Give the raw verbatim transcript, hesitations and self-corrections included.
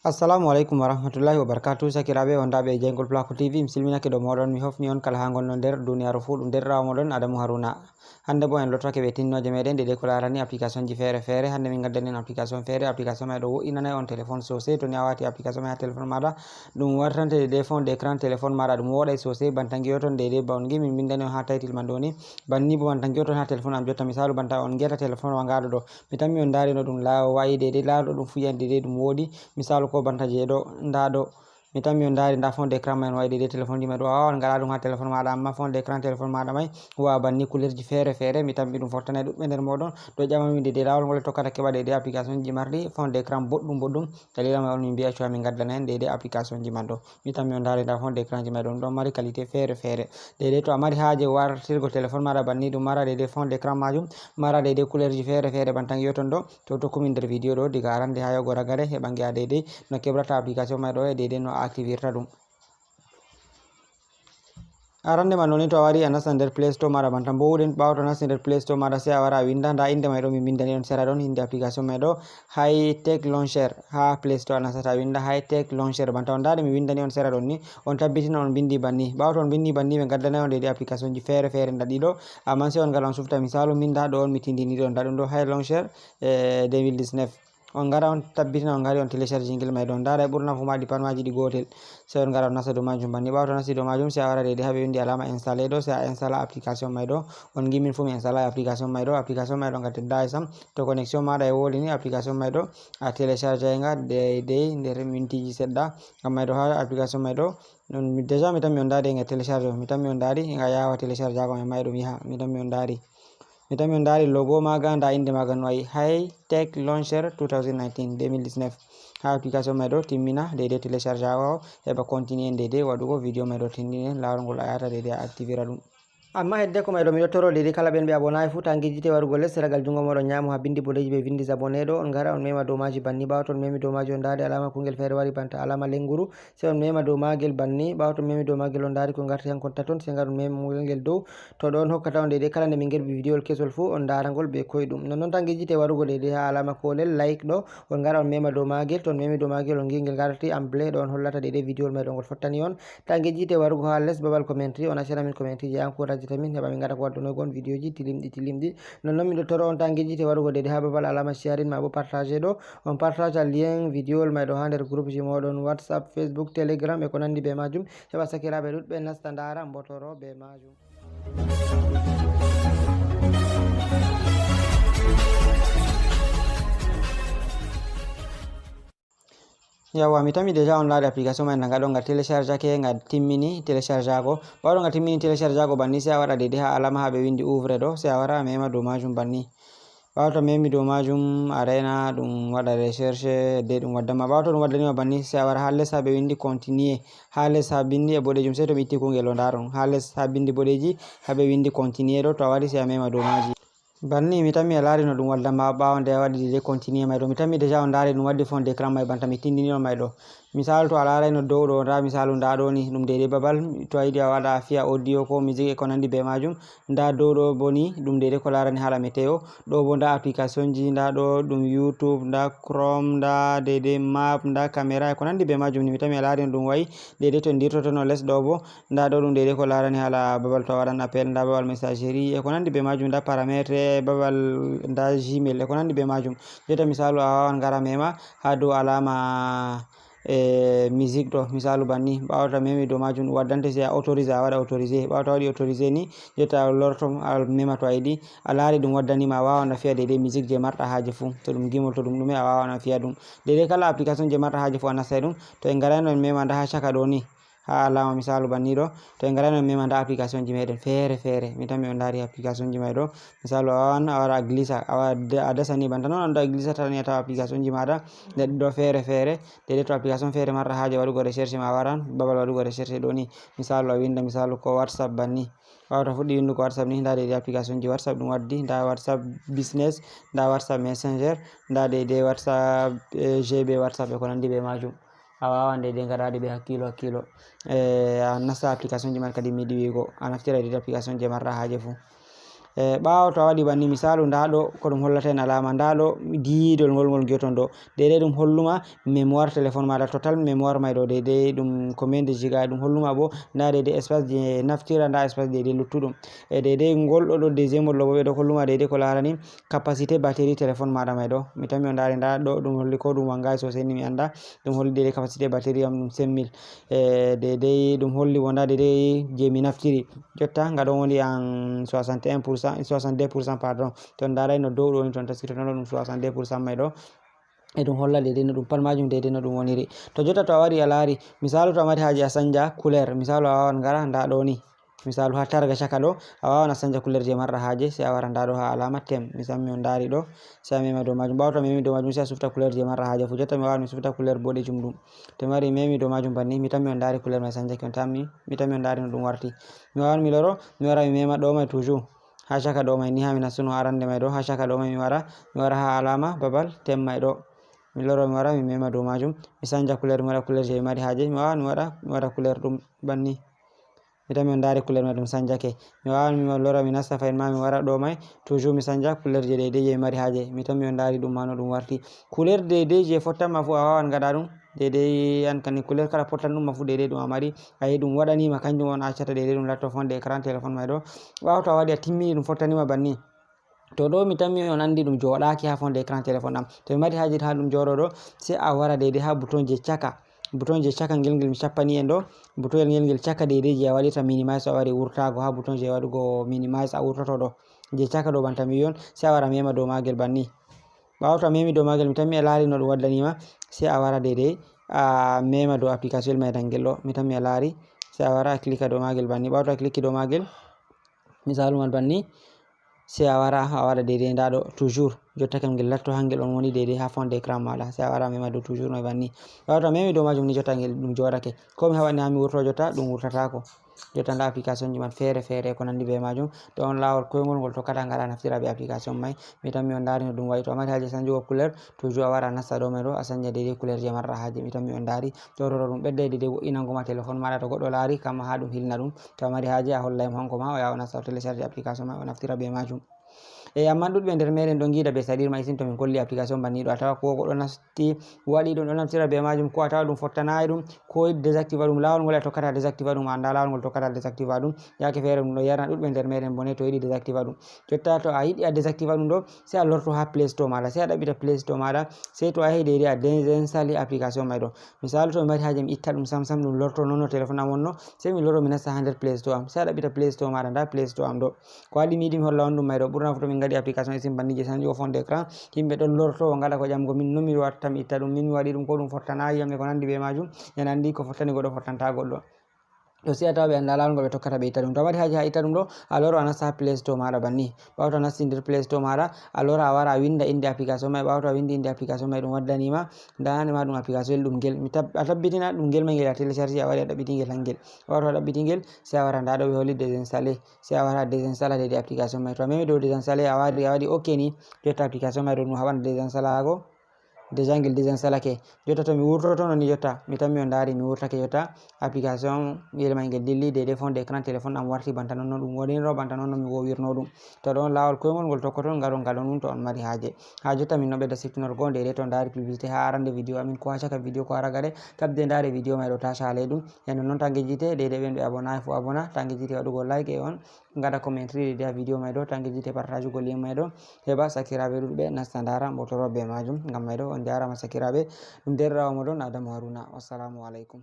Assalamu alaikum warahmatullahi wabarakatuh. Sakiraaɓe wondaaɓe e jeyngol Pulaaku T V, mi silminake dow mooɗon, mi hofni on kala haa ngonno nder duniyaaru fuu. Ɗum deerɗiraawo mooɗon Adamu Haruna. Hannde boo en lottake bee tinnooje meeɗen deydey ko laarani application ji feere feere. Hannde min ngaddani on application feere. Application may ɗo wo'inanay on téléphone sosai. To ni a waati application may haa téléphone maaɗa, ɗum wartante deydey fond d'écran téléphone maaɗa, ɗum wooɗay sosai. Banta ngi'oton deydey ba on ngi min mbinndani on haa title man ɗo ni. Banni boo banta ngi'oton haa téléphone am jotta. Misaalu banta on ngi'ata téléphone wa ngaaɗo ɗo. Mi tammi on ndaari no ɗum laawo wa'i deydey, laaru ɗo ɗum fuyan deydey ɗum wooɗi. Misaalu ko banta jey ɗo, ndaa ɗo. Mi tammi on ndaari ndaa fond d'écran may no wa'i deydey téléphone ji may ɗo. A waawan ngaɗa ɗum haa téléphone maaɗa, ammaa fond d'écran téléphone maaɗa may wa banni couleur ji feere feere. Mi tammi ɗum fottanay ɗuɓɓe nder mooɗon. Ɗo ƴamami deydey laawol ngol tokkata keɓa deydey application ji marɗi fond d'écran boɗɗum boɗɗum. Dalila may on min mbi'a cuwa min ngaddana en deydey application ji man ɗo. Mi tammi on ndaari ndaa fond d'écran ji may ɗo, ɗum ɗon mari qualité feere feere. Deydey to a mari haaje wartirgo téléphone maaɗa banni, ɗum mara deydey fond d'écran maajum, mara deydey couleur ji feere feere banta ngi'oton ɗo. To tokku min nder video ɗo diga arande haa yahugo ragare, heɓa ngi'a deydey no keɓrata application may ɗo e deydey no a activirta ɗum. Arande man ɗo ni to a wari a nasta nder Play Store maaɗa banta mbo'uɗen. Ɓaawo to a nasti nder Play Store maaɗa sey a wara a winnda. Ndaa innde may ɗo mi winndani on sera ɗon, innde application may ɗo High Tech Launcher. Haa Play Store a nastata a winnda High Tech Launcher. Banta on ndaa ɗo mi winndani on sera ɗon ni, on tabbitina on mbinndi banni. Ɓaawo to on mbinndi banni ɓe ngaddanay on deydey application ji feere feere ndaa ɗiɗo. Ammaa sey on ngara on sufta misaalu min ndaa ɗo on mi tinndini ɗo, ndaa ɗum ɗo High Launcher e deux mille dix-neuf. On ngara on tabbitina on ngari on télécharge ngel may ɗo. Ndaara e ɓurna fuu maaji pat maaji ɗi gootel. Sey on ngara on nasta dow maajum banni. Ɓaawo to nasti dow maajum sey a wara deydey haa ɓe winndi alaama installé ɗo, sey a installa application may ɗo. On ngi min fuu mi installa application may ɗo. Application may ɗo nga teddaay sam. To connexion maaɗa e woodi ni application may ɗo a télécharge nga deydey nder mintiiji seɗɗa. Ngam may ɗo haa application may ɗo. Non mi déjà mi tammi on ndaari nga télécharge, mi tammi on ndaari nga yaawa télécharge ago may may ɗum yaha. Mi tammi on ndaari. Mi tammi on ndaari logo maaga, ndaa innde maaga no wa'i High Tech Launcher two thousand nineteen, deux mille dix-neuf. Haa application may ɗo timmina deydey télécharge ago, heɓa continuer deydey waɗugo video may ɗo tindine laawol ngol a yahata deydey a activira ɗum. Ammaa heddeko may ɗo miɗo toro deydey kala ɓen ɓe abonaay fuu ta ngejjite warugo les, ragal junngo mooɗon nyaamo haa binndi boɗeeji ɓe winndi abonné ɗo, on ngara on mema dow maaji banni. Ɓaawo to on memi dow maaji on ndaari alaama kuungel feere wari banta alaama lennguru. Sey on mema dow maagel banni. Ɓaawo to on memi dow maagel on ndaari ko ngarti hankon taton, sey ngar on mema ngel dow. To ɗo on hokkata on deydey kala nde min ngerbi video kesol fuu on ndaara ngol bee koyɗum. Nonnon ta ngejjite warugo deydey haa alaama koolel like ɗo, on ngara on mema dow maagel. To on memi dow maagel on ngi ngel ngarti en bleu ɗo on hollata deydey video may ɗo ngol fottani on. Ta ngejjite warugo haa les babal commentary, on accana min commentary je encourageta min heɓa min ngaɗa ko waddanaygo on video ji tilimɗi tilimɗi. Nonnon miɗo toro on ta ngejjite warugo deydey haa babal alaama sharing maa boo partage ɗo. On partage lien video may ɗo haa nder groupe ji mooɗon WhatsApp, Facebook, Telegram e ko nanndi bee maajum. Heɓa sakiraaɓe ɗuɗɓe nasta ndaara mbotoro bee maajum. Yawwa, mi tammi déjà on laari application may nanga ɗo nga téléchargake, nga timmini téléchargago. Ɓaawo nga timmini téléchargago banni, sey a waɗa deydey haa alaama haa ɓe winndi ouvre ɗo, sey a wara a mema dow maajum banni. Ɓaawo to a memi dow maajum, a reena ɗum waɗa recherche, de ɗum waddan ma. Ɓaawo to ɗum waddani ma banni, sey a wara haa les haa ɓe winndi continuer. Haa les haa binndi e boɗeejum, sey to mi itti kuungel ɗo, ndaaron. Haa les haa binndi boɗeeji, haa ɓe winndi continuer ɗo, to a wari sey a mema dow maaji. Banni mi tammi a laari no ɗum waddan ma ɓaawo nde a waɗi deydey continuer may ɗo. Mi tammi déjà on ndaari ɗum waddi fond d'écran may banta mi tinndini on may ɗo. Misaalu to a laarayno dow ɗo, ndaa misaalu ndaa ɗo ni ɗum deydey babal to a yiɗi a waɗa a fiya audio ko musique e ko nanndi bee maajum. Ndaa dow ɗo boo ni ɗum deydey ko laarani haala météo. Ɗo boo ndaa application ji, ndaa ɗo ɗum YouTube, ndaa Chrome, ndaa deydey map, ndaa caméra e ko nanndi bee maajum ni. Mi tammi a laarino ɗum wa'i deydey to en ndirtotono les ɗo boo. Ndaa ɗo ɗum deydey ko laarani haala babal to a waɗan appel, ndaa babal messagerie e ko nanndi bee maajum, ndaa paramètre, babal, ndaa Gmail e ko nanndi bee maajum. Jotta misaalu a waawan ngara mema haa dow alaama e musique ɗo, misaalu banni. Ɓaawo to a memi dow maajum ɗum waddante sey a autorisé, a waɗa autorisé. Ɓaawo to a waɗi autorisé ni, jotta a lorto a mema to a yiɗi. A laari ɗum waddani ma, a waawan a fiya deydey musique je marɗa haaje fuu. To ɗum gimol, to ɗum ɗume, a waawan a fiya ɗum. Deydey kala application je marɗa haaje fuu a nastay ɗum. To en ngarayno en mema ndaa haa caka ɗo ni. Haa alaama misaalu banni ɗo, to en ngarayno en mema ndaa application ji meeɗen feere feere. Mi tammi on ndaari application ji may ɗo. Misaalu a waawan a wara a glissa, a wa-, a dasa ni banta non a ɗo a glissata ni a tawa application ji maaɗa nder ɗo feere feere. Deydey to application feere marɗa haaje waɗugo recherche ma a waran babal waɗugo recherche ɗo ni. Misaalu a winnda misaalu ko WhatsApp banni. Ɓaawo to a fuɗɗi winndugo WhatsApp ni, ndaa deydey application ji WhatsApp ɗum waddi, ndaa WhatsApp Business, ndaa WhatsApp Messenger, ndaa deydey WhatsApp, eh, G B WhatsApp e ko nanndi bee maajum. A waawan deydey ngaɗa ɗi bee hakkiilo hakkiilo. Eh, a nasta application ji man kadi mi yiɗi wi'ugo. A naftira deydey application je marɗa haaje fuu. E ɓaawo to a waɗi banni, misalu, nda ɗo ko ɗum hollata en alama, nda ɗo diidol ngol, ngol giyoton ɗo. Deydey ɗum holluma mémoire téléphone maɗa, total mémoire may ɗo, deydey ɗum combien de giga, ɗum holluma bo nda deydey espace je naftira, nda espace deydey luttuɗum. E deydey ngol ɗo, ɗo deuxième ɗo bo ɓe ɗo holluma deydey ko larani capacité batterie téléphone maɗa may ɗo. Mi tammi on ndari nda ɗo ɗum holli ko ɗum wangay sosai ni mi anda. Ɗum holli deydey capacité batterie am ɗum cinq mille. E deydey ɗum holli bo nda deydey je mi naftiri. Jotta nga ɗon woni en soixante et un pour cent, soixante-deux pour cent, pardon. To on ndaray no dow ɗo ni, to on taskitotono ɗum soixante-deux pour cent may ɗo. E ɗum holla deydey no ɗum pat majum deydey no ɗum woniri. To jotta to a wari a laari, misalu to a mari haaje a sanja couleur, misalu a wawan ngara nda ɗo ni. Misalu ha targa caka ɗo, a wawan a sanja couleur je marɗa haaje, sai a wara nda ɗo ha alama thème. Mi tammi on ndari ɗo, sai a mema dow majum. Ɓawo to a memi dow majum, sai a sufta couleur je marɗa haaje fu. Jotta mi wawan mi sufta couleur boɗejum ɗum. To mi wari mi memi dow majum banni, mi tammi on ndari couleur mai sanjake, on tammi, mi tammi on ndari no ɗum warti. Mi wawan mi loro, mi wara mi mema ɗo mai toujours. Ha caka ɗo mai ni ha mi nastuno arande mai ɗo, ha caka ɗo mai mi wara, mi wara ha alama babal thème mai ɗo. Mi loro mi wara mi mema dow majum, mi sanja couleur, mi waɗa couleur je mi mari haaje, mi wawan mi waɗa, mi waɗa couleur ɗum banni. Mi tammi on ndari couleur mai ɗum sanjake. Mi wawan mi lora mi nasta fahin ma mi wara ɗo mai, toujours mi sanja couleur je deydey je mi mari haaje. Mi tammi on ndari ɗum ma no ɗum warti. Couleur deydey je fottanma fu a wawan gaɗa ɗum. Deydey an kani couleur kala fottan ɗum ma fu deydey ɗum a mari. A yi ɗum waɗanima kanjum on accata deydey ɗum latto fond d'écran téléphone mai ɗo. Ɓawo to a waɗi a timmini ɗum fottanima banni. To ɗo mi tammi on andi ɗum joɗaki ha fond d'écran téléphone am. To mi mari haaje ha ɗum joɗo ɗo, sai a wara deydey ha bouton je caka. Bouton je caka ngel, ngel mi cappani en ɗo. Bouton ngel, ngel caka deydey je a waɗirta minimize, a wari wurtago ha bouton je waɗugo minimize a wurtoto ɗo. Je caka ɗo banta mi wi'on, sai a wara mema dow magel banni. Ɓawo to a memi dow magel, mi tammi a laari no ɗum waddanima, sai a wara deydey a mema dow application mai dangel ɗo. Mi tammi a laari, sai a wara a cliquea dow magel banni. Ɓawo to a cliquei dow magel, misalu man banni, sai a wara a waɗa deydey nda ɗo toujours. Jotta kam ngel latto hangel on woni deydey ha fond d'écran maɗa, sai a wara a mema dow toujours mai banni. Ɓawo to a memi dow majum ni, jotta ngel ɗum joɗake. Ko mi haɓani ha mi wurto jotta ɗum wurtatako. Jotta nda application ji man fere fere ko nandi be majum. To on lawol koyngol ngol tokkata ngara naftira be application mai. Mi tammi on ndari no ɗum wayi. To a mari haaje sanjugo couleur, toujours a wara a nasta ɗo mai ɗo, a sanja deydey couleur je marɗa haaje. Mi tammi on ndari. To ɗo ɗum ɓedday deydey wo'inango ma téléphone maɗa, to goɗɗo laari kam ha ɗum hilna ɗum. To a mari haaje a hollay mo hanko ma, o yaha o nasta o télécharge application mai o naftira be majum. E amma ɗuɗɓe nder meɗen ɗon ngiɗa be saɗirma isin to min kolli application banni ɗo, a tawa ko goɗɗo nasti waɗi ɗum ɗo naftira be majum, ko a tawa ɗum fottanayi ɗum, ko désactiva ɗum. Lawol ngol a tokkata désactiva ɗum, a anda lawol ngol tokkata désactiva ɗum. Yake fere ɗum ɗo yarna ɗuɗɓe nder meɗen bone to yiɗi désactiva ɗum. Jotta to a yiɗi a désactiva ɗum ɗo, sai a lorto ha Play Store maɗa, sai a ɗaɓɓita Play Store maɗa, sai to a yahi deydey a désinstalle application mai ɗo. Misalu to mi mari haaje mi itta ɗum sam sam ɗum lorto non no téléphone am wonno, sai mi loro mi nasta ha nder Play Store am, sai a ɗaɓɓita Play Store maɗa, nda Play Store am ɗo. Ko waɗi mi yiɗi mi holla on ɗum mai ɗo, ɓurna fu to min ngaɗi application isin banni je sanjugo fond d'écran, yimɓe ɗon lorto o ngaɗa ko ƴamgo min no mi watta mi itta ɗum, min mi waɗi ɗum ko ɗum fottanayi yam e ko nandi be majum, en andi ko fottani goɗɗo fottanta goɗɗo. To sai a tawa ɓe anda lawol ngol ɓe tokkata ɓe itta ɗum. To a mari haaje ha itta ɗum ɗo, a loro a nasta ha Play Store maɗa banni. Ɓawo to a nasti nder Play Store maɗa, a lora a wara a winda inde application mai, ɓawo to a windi inde application mai ɗum waddanima, nda nane ma ɗum application ɗum ngel. Mi tab-, a tabbitina ɗum ngel mai ngel a télécharge a waɗi a ɗaɓɓiti ngel hangel. Ɓawo to a ɗaɓɓiti ngel, sai a wara nda ɗo ɓe holli désinstaller. Sai a wara a désinstaller deydey application mai. To a memi dow désinstaller a wari a waɗi ok ni, jotta application mai ɗo ɗum haɓan désinstallago. Déjà ngel désinstallake. Jotta to mi wurtoto no ni jotta, mi tammi on ndari mi wurtake jotta. Application yel mai ngel dilli deydey fond d'écran téléphone am warti banta non no ɗum wonirno, banta non no mi wowirno ɗum. To ɗon lawol koyngol ngol tokkoton ngaɗon ngaɗon ɗum to on mari haaje. Ha jotta min no ɓedda siftinorgo deydey to ndari publicité ha arande vidéo amin ko ha caka vidéo ko ha ragare. Kabde ndari vidéo mai ɗo ta sale ɗum. E non non ta ngejjite deydey ɓen ɓe abonnayi fu abonna, ta ngejjite waɗugo like e on ngaɗa commentary deydey ha vidéo mai ɗo, ta ngejjite partageugol lien mai ɗo. Heɓa sakiraaɓe ɗuɗɓe nasta ndaara, mbootoro bee maajum. Ngam may ɗo, on njaaraama sakiraaɓe. Ɗum deerɗiraawo mooɗon Adamu Haruna. Wassalamu aleykum.